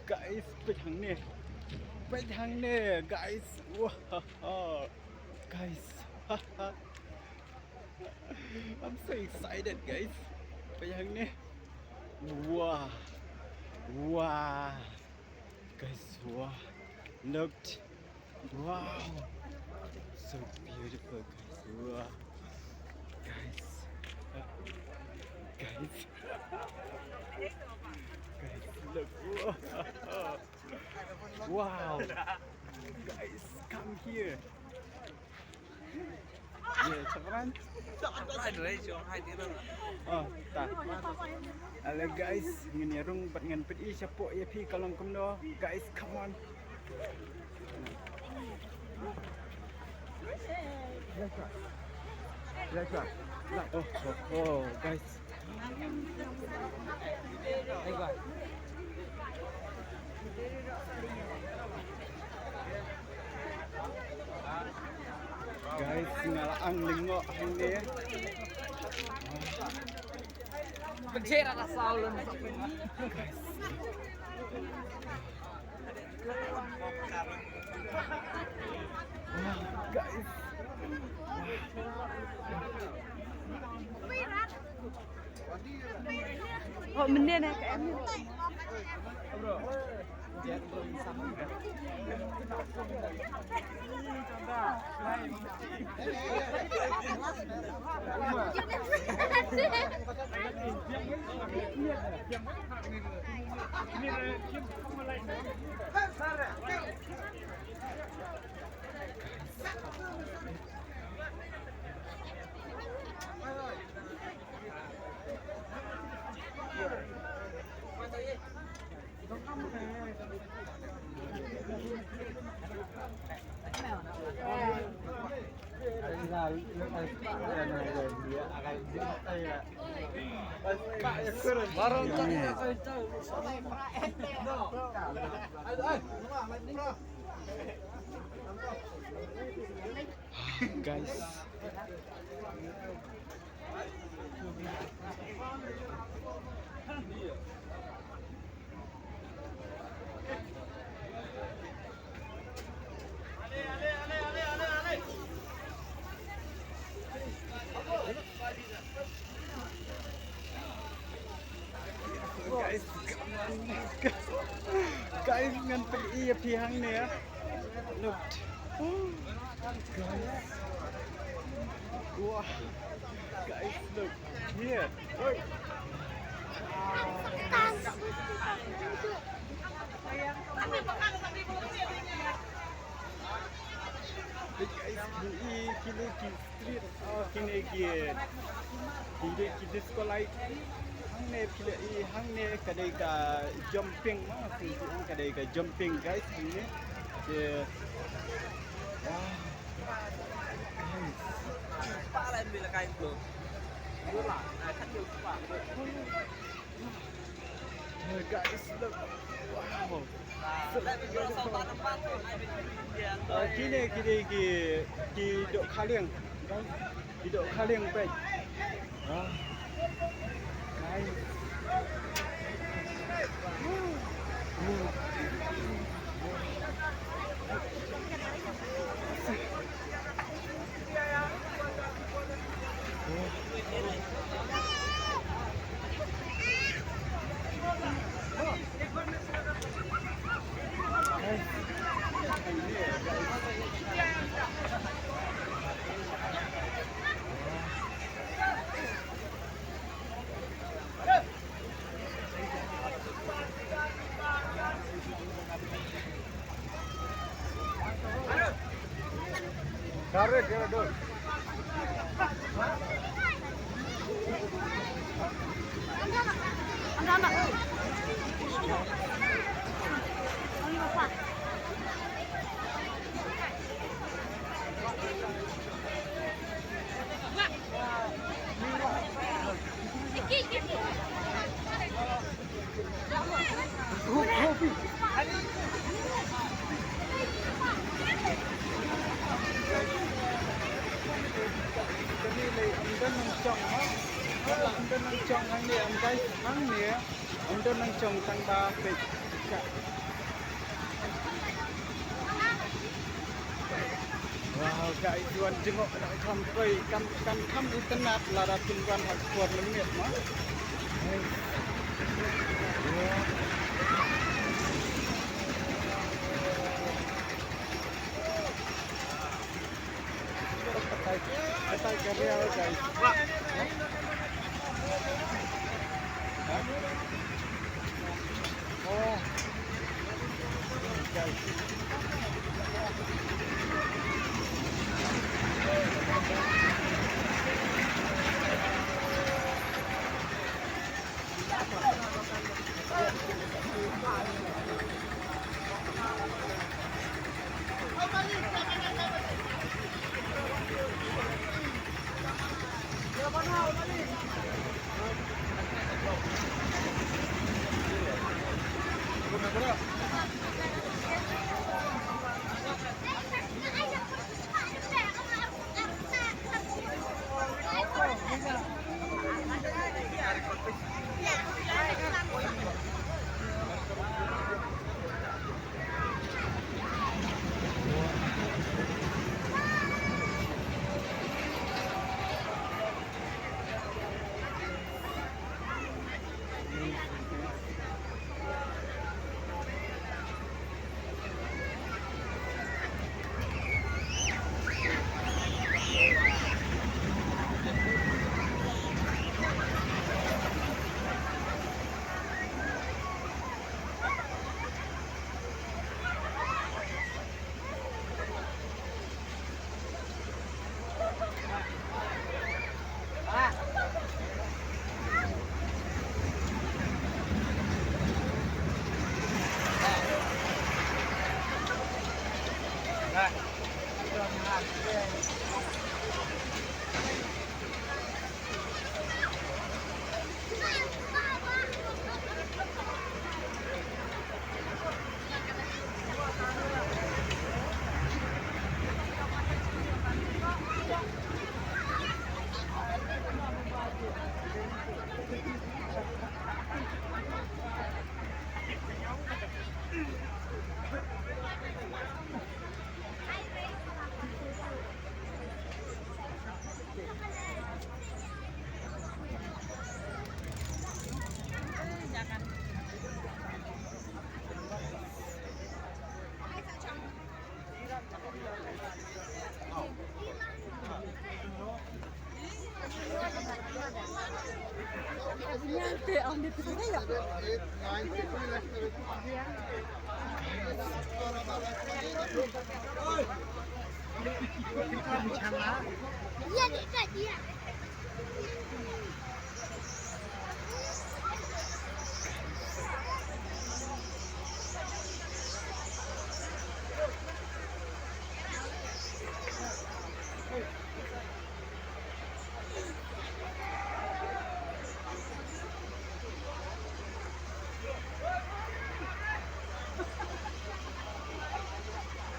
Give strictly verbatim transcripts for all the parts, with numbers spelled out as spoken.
Guys, peit hangne. Peit hangne, guys. Wah, guys. I'm so excited, guys. Peit hangne. Wah. Wah. Guys, wah. Look. Wow. So beautiful, guys. Wah. Guys. Guys. Guys, look. Wah. Wow. Guys, come here. Yeah, shukran. Oh, ta. Hello guys, ngin ïa rung bad ngan pyni shapoh ïa phi ka long kumno. Guys, come on. Oh, oh, oh, guys. Guys, nga la ang lyngngoh hangne. Guys. Guys. Oh, mynne ne ka em. Guys. Guys, guys, ngan pyni ïa phi hangne. Look. Guys. Wow. Guys, look. Here. Look. Guys, kine ki street, oh, kine ki, kine ki disco light. Hangne phi la i, hangne ka dei ka jumping, ma, ka dei ka jumping, guys, hangne. Te, wow. Guys. Hey guys, look. Wow. So beautiful. Ah, kine, kine, ki, ki dohkha liang. Ki dohkha liang, peit. Ah. Guys. Woo. Woo. Ang ne, ym don nang jong tang ba peit. Wow, guys, wan jngoh na kam koi, kam, kam, kam itynnad lada phin wan ha ka por mynmiet mo.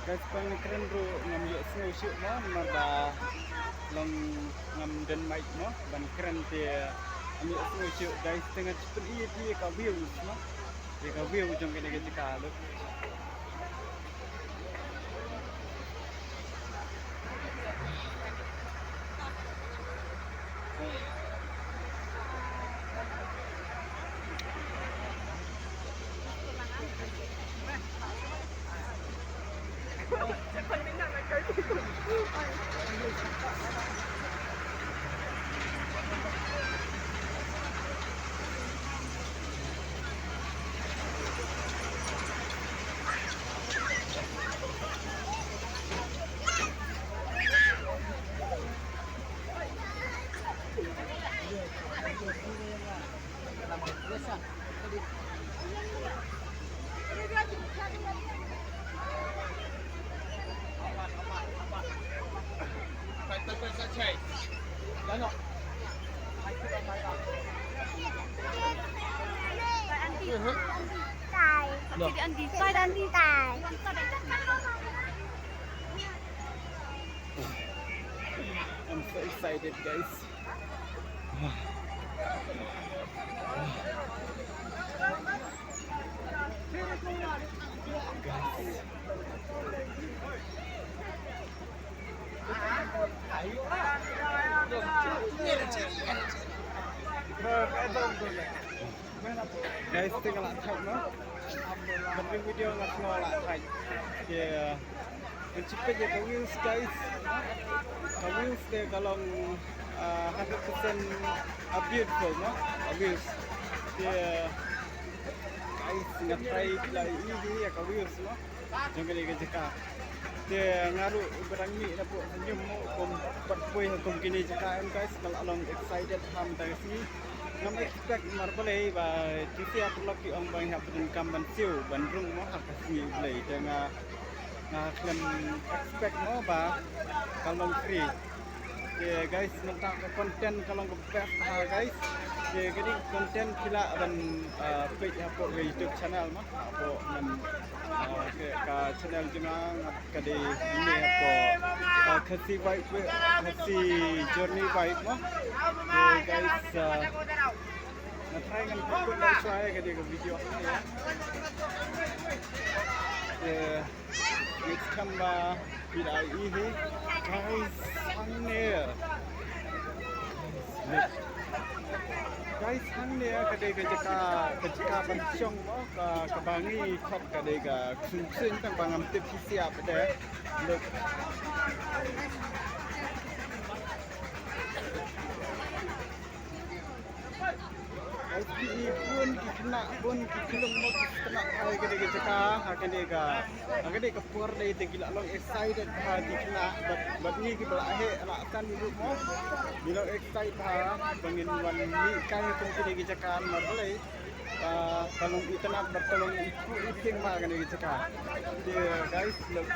Guys, ban kren ruh ngam ïohsngew shuh mo, namar ba long ngam don mic mo, ban kren te ngam ïohsngew shuh. Guys, te ngan sa pyni ïa phi ïa ka views mo, ïa ka view jong kane ka jaka, look. I'm so excited, guys. Guys, teng la thak no. Ban video nga sngew la thak. Yeah. Ban chipet ïa ka views, guys. Ka views te ka long, uh, hundred percent beautiful, no? Ka views. Te, guys, nga try la ïa ka views, no? Jong kane ka jaka. Te nga ruh ba dang mih na pdeng shnong mo, kum pat poi ha kum kine jaka em, guys, nga la long excited ha mynta ka sngi. Ngam expect mar balei ba TCR Vlog ki ong ba ngi hap pyndonkam ban siew ban rung mo ha ka sngi U Blei. Te nga nga khlem expect mo ba ka long free. Te guys, mynta ka content ka long ka best ha, guys. Te kane ka content phi lah ban, ah, peit hapoh ka YouTube channel mo, hapoh ngan, ah, ka, ka channel jong nga, ka dei ne hapoh, ah, Khasi Vibe, Khasi Journey Vibe mo. Te guys, ah, nga try ngan put na shwa ïa kane ka video. Te next time ba phi la ïohi hi, guys, hangne. Guys, hangne ka dei ka jaka, ka jaka ban shong mo, ka, kaba ngi khot ka dei ka ksung ksung, tang ba ngam tip hi siap te. Look. Guys, ki bun ki khynnah, bun ki khyllung mo ki sngewtynnat ha kane ka jaka, ha kane ka, ha kane ka por dei te ki la long excited ha ki khynnah, bad, bad ngi kiba la heh la san ruh mo. Ngi long excited ha ba ngin wan mih kai ha kum kine ki jaka namar balei, ah, ka long itynnat bad ka long ikup itieng ha kane ka jaka. Te guys, look.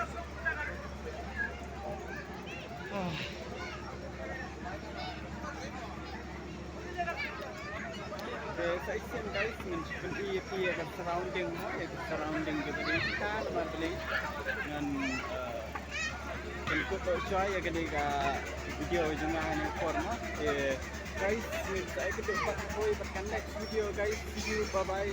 Ah. Te sa shisien guys, ngan pyni ïa phi ïa ka surrounding mo, ïa ka surrounding kaba dei kumta namar balei ngan, eh, pynkut noh shwa ïa kane ka video jong nga ha kane ka por mo. Te guys, ngin sa ïakynduh pat ha kawei pat ka next video guys. See you, bye bye.